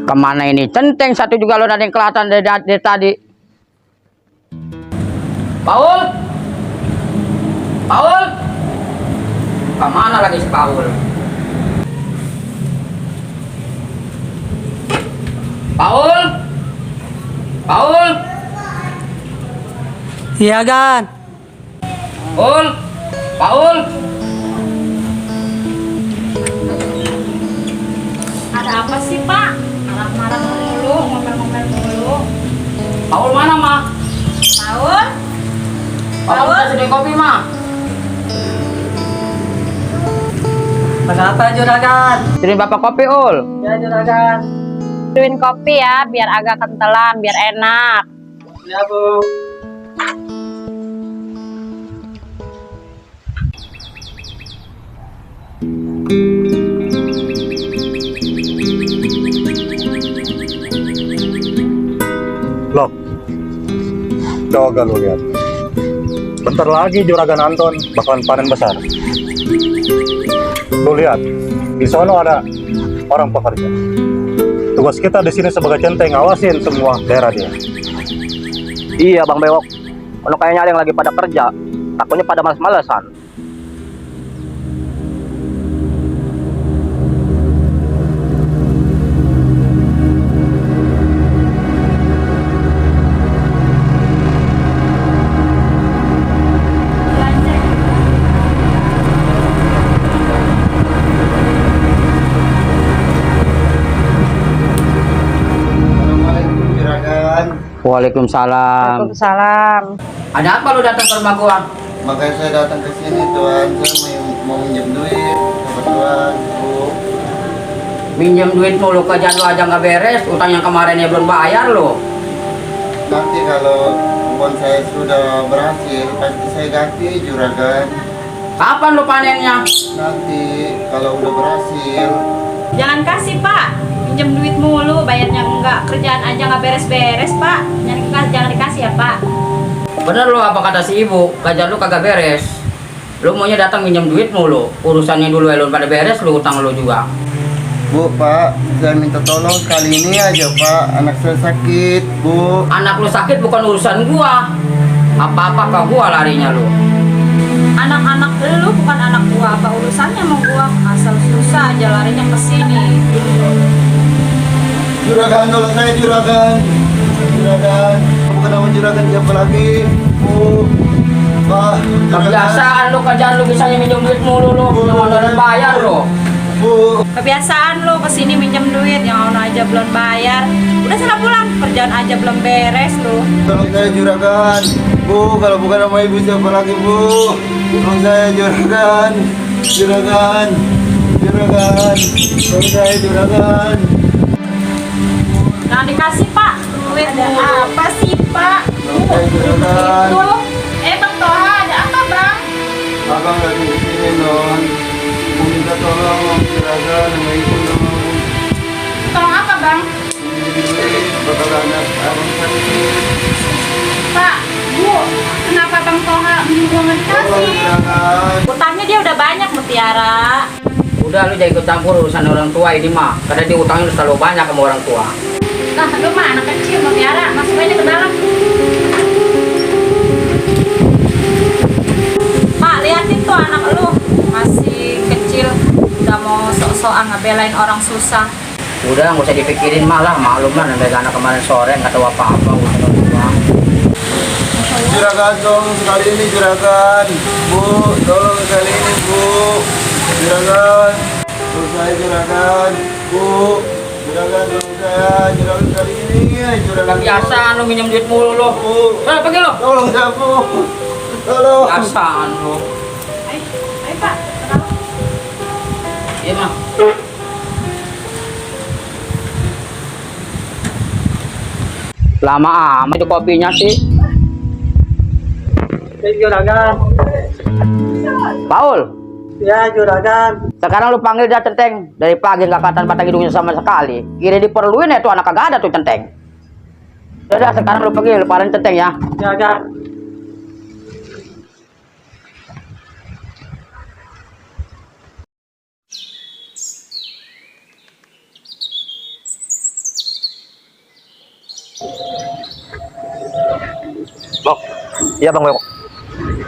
Kemana ini centeng satu juga lo, ada yang kelihatan dari tadi. Paul, Paul, kemana lagi si Paul? Paul, Paul, Iya, Gan. Paul, Paul. Ada apa sih, Pak? Marah-marah mulu, ngomel-ngomel mulu. Paul mana, Ma? Paul? Paul udah sedih kopi, Ma. Ada apa, Juragan? Sini Bapak kopi, Ul. Ya, Juragan. Beliin kopi ya, biar agak kentelan, biar enak. Ya, Bu. Loh, coba lu lihat. Bentar lagi Juragan Anton bakalan panen besar. Lu lihat, di sono ada orang pekerja. Tugas kita di sini sebagai centeng ngawasin semua daerah dia. Iya, Bang Bewok. Kalau kayaknya ada yang lagi pada kerja, takutnya pada males-malesan. Assalamualaikum Juragan. Waalaikumsalam. Waalaikumsalam. Ada apa lu datang ke rumah gua? Makanya saya datang ke sini Tuan. Saya mau minjem duit kebetulan Bu. Minjem duit mulu, kerjaan lu aja nggak beres, utang yang kemarinnya belum bayar lo. Nanti kalau uang saya sudah berhasil pasti saya ganti Juragan. Kapan lu panennya? Nanti kalau udah berhasil. Jangan kasih, Pak. Pinjam duit mulu, bayarnya enggak. Kerjaan aja nggak beres-beres, Pak. Jangan dikasih ya, Pak. Bener lo apa kata si ibu, kerjaan lu kagak beres. Lu maunya datang minjem duit mulu, urusannya dulu elon pada beres, lu utang lu juga. Bu, Pak, saya minta tolong kali ini aja Pak. Anak saya sakit Bu. Anak lu sakit bukan urusan gua. Apa-apa ke gua larinya lu. Anak-anak lu bukan anak gua, apa urusannya sama gua? Asal susah aja larinya ke sini. Juragan, tolong saya Juragan. Juragan, bukan nama Juragan siapa lagi Bu. Pak, Juragan. Kebiasaan lu, kerjaan lu bisanya minjem duit mulu lu, yang mau bayar lu. Bu, Kebiasaan lu kesini minjem duit yang ono aja belum bayar. Udah sana pulang, kerjaan aja belum beres lu. tolong saya Juragan. Bu, kalau bukan nama ibu siapa lagi Bu? Tolong saya Juragan. Juragan. Juragan. Tolong saya Juragan. Jangan dikasih, Pak. Duit ada apa sih, Pak? Tolong saya Juragan. Itu. Bang Toha, ada apa, Bang? Abang lagi di sini non. Mau minta tolong Juragan sama ibu non. Tolong apa, Bang? Bakal anak abang sakit. Pak, Bu, kenapa Bang Toha Tolong minjem dikasih? Juragan. Utangnya dia udah banyak, Mutiara. Udah lu jangan ikut campur urusan orang tua ini mah, karena dia utangnya udah terlalu banyak sama orang tua. Nah, lu mah anak kecil, Mutiara. Masuk aja ke dalam. Pak, liatin tuh anak lu. Masih kecil. Udah mau sok-sokan ngebelain orang susah. Udah nggak usah dipikirin, malah maklum lah sampai anak kemarin sore nggak tahu apa-apa urusan orang tua. Juragan tolong sekali ini Juragan. Bu, tolong sekali ini Bu. Juragan. Tolong saya Juragan. Bu. Juragan tolong saya. Juragan kali ini ya Juragan. Kebiasaan lu minjem duit mulu lu. Bu. Pergi lu. Tolong saya Bu. Tolong. Kebiasaan lu. Ayo, Pak. Kenapa? Iya mah. Lama amat itu kopinya sih. Ya, Juragan. Paul, Ya, Juragan. sekarang lu panggil dia centeng. Dari pagi nggak kelihatan batang hidungnya sama sekali. Kira diperluin ya tuh anak kagak ada tuh centeng. Udah sekarang lu pergi, lu paling centeng ya. Juragan. Bang, Iya Bang Bewok.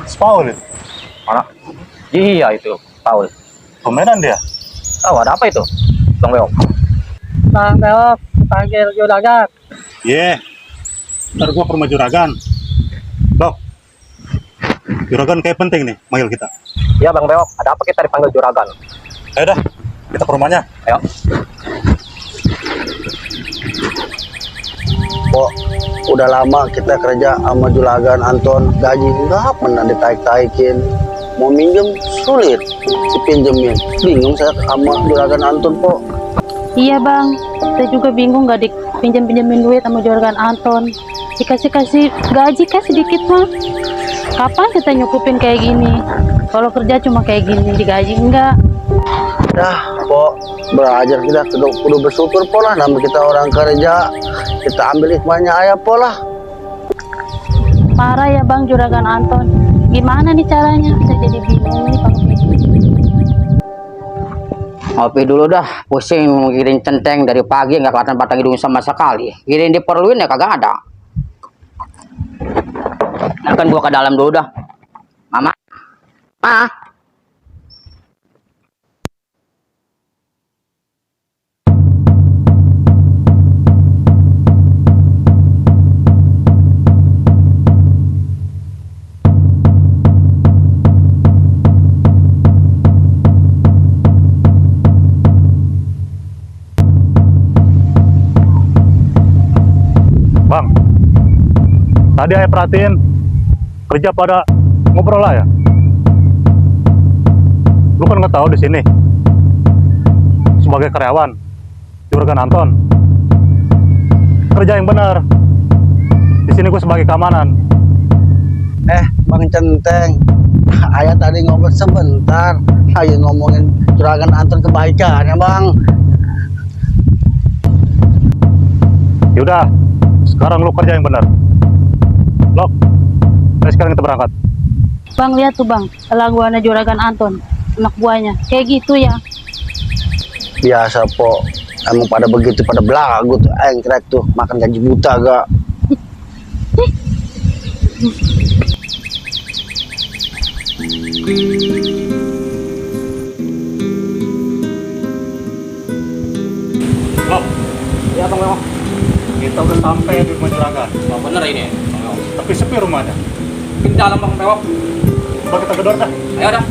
si Paul itu. Mana? Iya itu, Paul. Tumbenan dia. Tahu ada apa itu? Bang Bewok. Bang Bewok, panggil juragan. Iya. Ntar gua ke rumah juragan. Bang, juragan kayak penting nih manggil kita. Iya Bang Bewok, ada apa kita dipanggil juragan? Ayo dah, kita ke rumahnya. Ayo. Kok udah lama kita kerja sama juragan Anton, gaji nggak pernah ditaik-taikin, mau minjem sulit dipinjemin, bingung saya sama juragan Anton kok. Iya bang, saya juga bingung nggak dipinjam-pinjamin duit sama juragan Anton. Dikasih-kasih gaji kan sedikit mah. Kapan kita nyukupin kayak gini? Kalau kerja cuma kayak gini, digaji enggak. Dah kok belajar kita kudu bersyukur pola, nama kita orang kerja, kita ambil hikmahnya ayah pola. Parah ya bang juragan Anton. Gimana nih caranya? Saya jadi bingung nih kalau kayak gini. Ngopi dulu dah, pusing ngirim centeng dari pagi nggak kelihatan batang hidung sama sekali. Kirim diperluin ya kagak ada. Akan gua ke dalam dulu dah. Mama. Ma. Bang, tadi ayah perhatiin kerja pada ngobrol lah ya. Lu kan nggak tahu di sini sebagai karyawan juragan Anton. Kerja yang benar. Di sini gue sebagai keamanan. Bang Centeng, ayah tadi ngobrol sebentar, ayo ngomongin juragan Anton kebaikan ya bang. Yaudah, sekarang lu kerja yang benar. Lok, sekarang kita berangkat. Bang lihat tuh bang, kelakuannya juragan Anton, anak buahnya. Kayak gitu ya. Biasa po, emang pada begitu, pada belagu tuh, engkrek tuh, makan gaji buta gak. Lok, Iya Bang Bewok. kita udah sampai di rumah juragan. Oh, bener ini. Bang Bewok. Tapi sepi rumahnya. Di dalam Bang Bewok. Coba kita gedor dah. Ayo dah.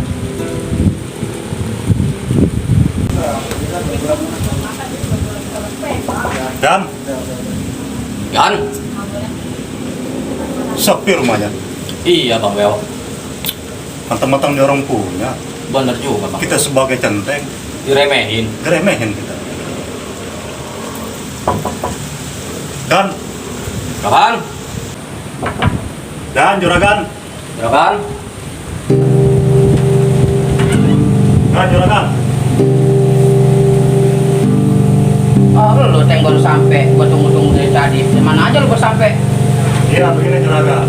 Dan Yan. sepi rumahnya. Iya Bang Bewok. Mentang-mentang dia orang punya. Bener juga Bang. Kita sebagai centeng Diremehin. diremehin kita. Dan Juragan. juragan, Juragan. juragan. Oh lu teng baru sampai. Gua tunggu-tunggu dari tadi. Di mana aja lu baru sampai? Iya begini juragan.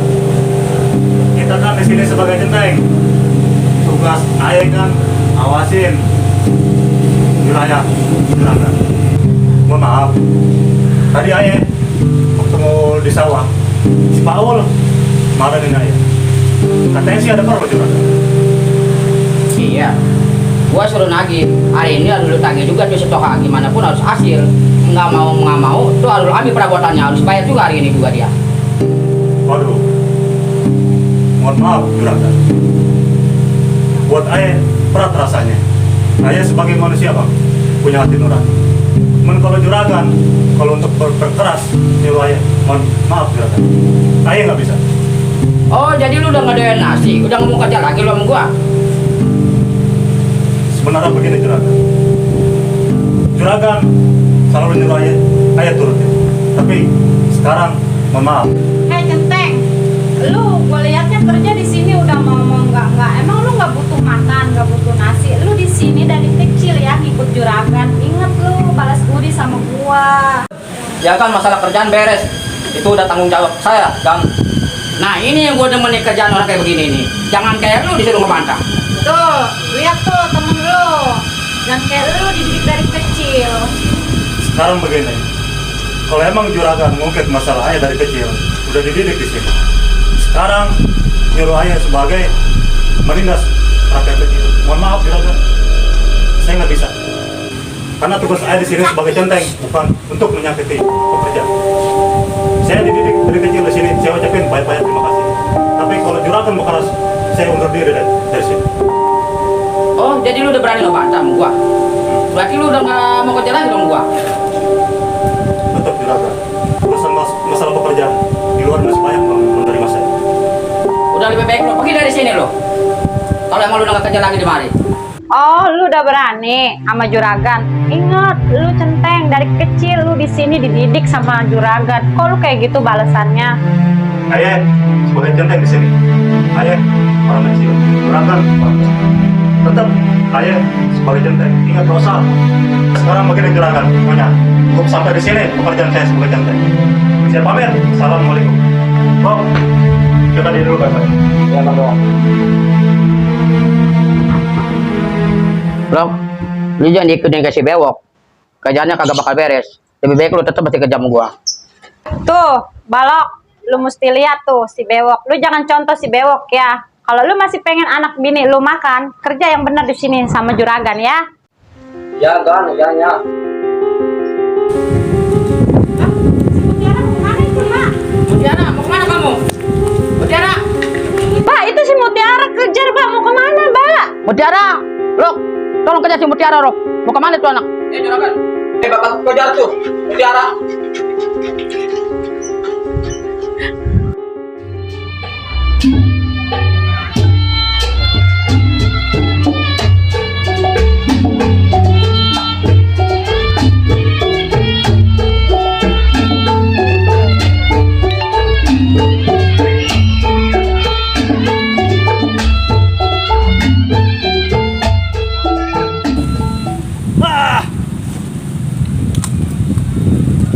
Kita kan di sini sebagai centeng. Tugas ayah kan awasin wilayah juragan. Mohon maaf. Tadi ayah waktu mau di sawah, si Paul marahin ayah. Katanya sih ada perlu juragan. Iya. Gua suruh nagih. Hari ini harus lu tagih juga tuh setoha, gimana pun harus hasil. Nggak mau tuh harus ambil perabotannya, harus bayar juga hari ini juga dia. Waduh, mohon maaf juragan. Buat ayah berat rasanya. Ayah sebagai manusia bang, punya hati nurani. Cuman kalau juragan, kalau untuk berkeras nyuruh ayah, mohon maaf juragan. Ayah nggak bisa. Oh jadi lu udah ngedoyan nasi, udah ngomong kerja lagi lu sama gua. Sebenarnya begini juragan. Juragan selalu nyuruh ayah turutin. Tapi sekarang mohon maaf. Hei Centeng, lu gua liatnya kerja di sini udah ngomong enggak. Emang lu nggak butuh makan, nggak butuh nasi. Lu di sini dari kecil ya ngikut juragan. Ingat lu balas budi sama gua. Ya kan masalah kerjaan beres. Itu udah tanggung jawab saya, Gang. Nah ini yang gua demen nih kerjaan orang kayak begini nih. Jangan kayak lu disuruh ngebantah. Tuh, lihat tuh temen lu. Dan kayak lu dididik dari kecil. Sekarang begini. Kalau emang juragan ngungkit masalah ayah dari kecil, udah dididik di sini. Sekarang nyuruh ayah sebagai menindas rakyat kecil. Mohon maaf juragan, saya nggak bisa. Karena tugas ayah di sini sebagai centeng, bukan untuk menyakiti pekerja. Saya dididik dari kecil di sini, saya ucapin banyak-banyak terima kasih. Tapi kalau juragan mau keras, saya undur diri dari sini. Oh, jadi lu udah berani ngebantah sama gua? Berarti lu udah nggak mau kerja lagi dong gua? Tetap juragan, urusan masalah pekerjaan di luar masih banyak menerima saya. Udah lebih baik lu pergi dari sini lu. Kalau emang lu udah nggak kerja lagi di mari. Oh, lu udah berani sama juragan. Ingat, lu centeng dari kecil lu di sini dididik sama juragan. Kok lu kayak gitu balasannya? Ayah sebagai centeng di sini. Ayah orang kecil, juragan orang kecil. Tetap ayah sebagai centeng. Ingat dosa. Sekarang begini juragan, pokoknya cukup sampai di sini pekerjaan saya sebagai centeng. Saya pamit. Assalamualaikum. Oh, kita di dulu baik-baik. Ya, doang. Bro, lu jangan ikutin kasih bewok. Kerjaannya kagak bakal beres. Lebih baik lu tetap masih kerja sama gua. Tuh, balok. Lu mesti lihat tuh si bewok. Lu jangan contoh si bewok ya. Kalau lu masih pengen anak bini lu makan, kerja yang benar di sini sama juragan ya. Ya, kan, ya. Mutiara, mau kemana kamu? Mutiara! Pak, itu si Mutiara kejar, Pak. Mau kemana, Pak? Mutiara! Rok, tolong kejar si Mutiara, Rok. Mau kemana tuh anak? Juragan. Bapak kejar tuh, Mutiara.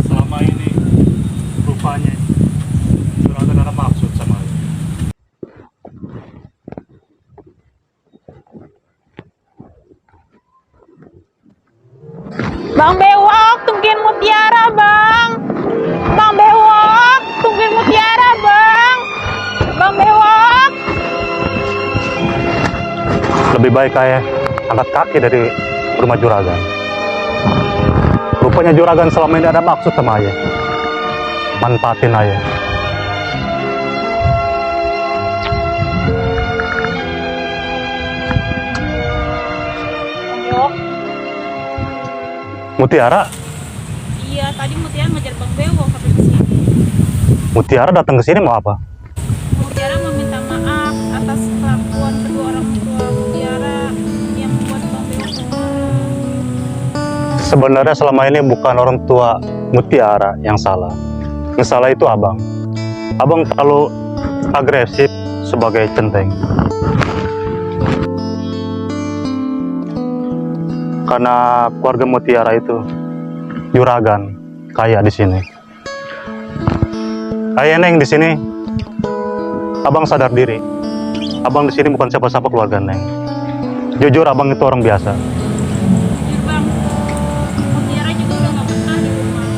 Selama ini rupanya juragan ada maksud sama ayah. Bang Bewok, tungguin Mutiara, Bang. Bang Bewok, tungguin Mutiara, Bang. Bang Bewok. Lebih baik ayah angkat kaki dari rumah juragan. Rupanya juragan selama ini ada maksud sama ayah. Manfaatin ayah. Bewok. Mutiara, Iya, tadi Mutiara ngejar Bang Bewok sampai ke sini. Mutiara datang ke sini mau apa? Mutiara meminta maaf atas kelakuan kedua orang tua Mutiara yang membuat Bang Bewok marah. Sebenarnya selama ini bukan orang tua Mutiara yang salah. Yang salah itu abang. Abang terlalu agresif sebagai centeng. Karena keluarga Mutiara itu juragan kaya di sini. Ayah Neng di sini, abang sadar diri. Abang di sini bukan siapa-siapa keluarga Neng. Jujur abang itu orang biasa. Jujur Bang, Mutiara juga udah gak betah di rumah.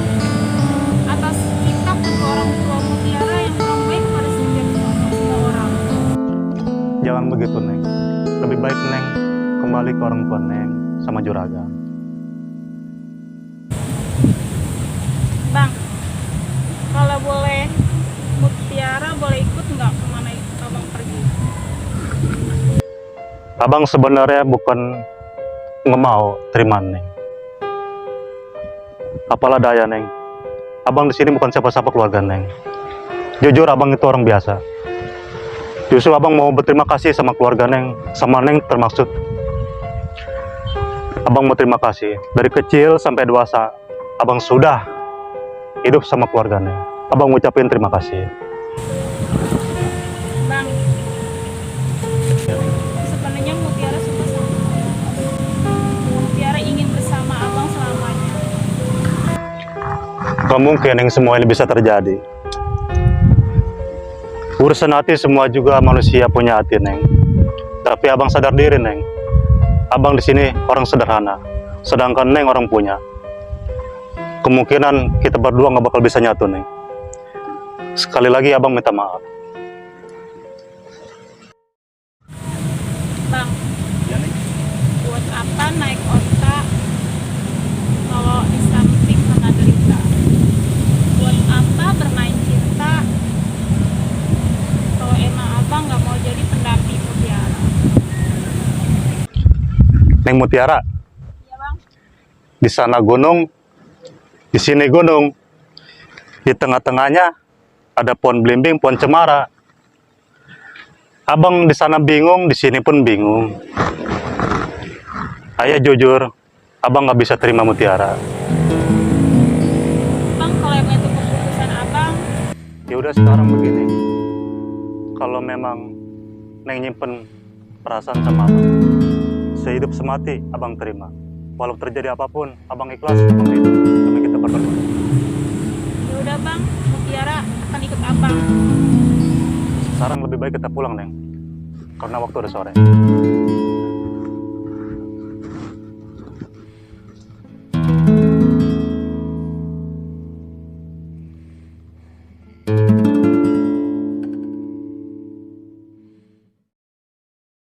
Atas sikap kedua orang tua Mutiara yang kurang baik pada setiap semua orang. Jangan begitu Neng. Lebih baik Neng kembali ke orang tua Neng sama juragan. Bang, kalau boleh Mutiara boleh ikut nggak kemana abang pergi? Abang sebenarnya bukan nggak mau terima Neng. Apalah daya Neng. Abang di sini bukan siapa-siapa keluarga Neng. Jujur abang itu orang biasa. Justru abang mau berterima kasih sama keluarga Neng, sama Neng termaksud. Abang mau terima kasih. Dari kecil sampai dewasa, abang sudah hidup sama keluarga Neng. Abang ngucapin terima kasih. Bang, sebenarnya Mutiara suka sama abang. Mutiara ingin bersama abang selamanya. Gak mungkin yang semua ini bisa terjadi. Urusan hati semua juga manusia punya hati Neng. Tapi abang sadar diri Neng. Abang di sini orang sederhana, sedangkan Neng orang punya. Kemungkinan kita berdua nggak bakal bisa nyatu Neng. Sekali lagi abang minta maaf. Neng Mutiara. Iya bang. Di sana gunung, di sini gunung. Di tengah-tengahnya ada pohon belimbing, pohon cemara. Abang di sana bingung, di sini pun bingung. Ayah jujur, abang nggak bisa terima Mutiara. Bang, kalau emang itu keputusan abang, Ya udah sekarang begini. Kalau memang Neng nyimpen perasaan sama abang, sehidup semati abang terima. Walau terjadi apapun, abang ikhlas, abang hidup demi kita berdua. ya udah bang, Mutiara akan ikut abang. Sekarang lebih baik kita pulang, Neng. Karena waktu udah sore.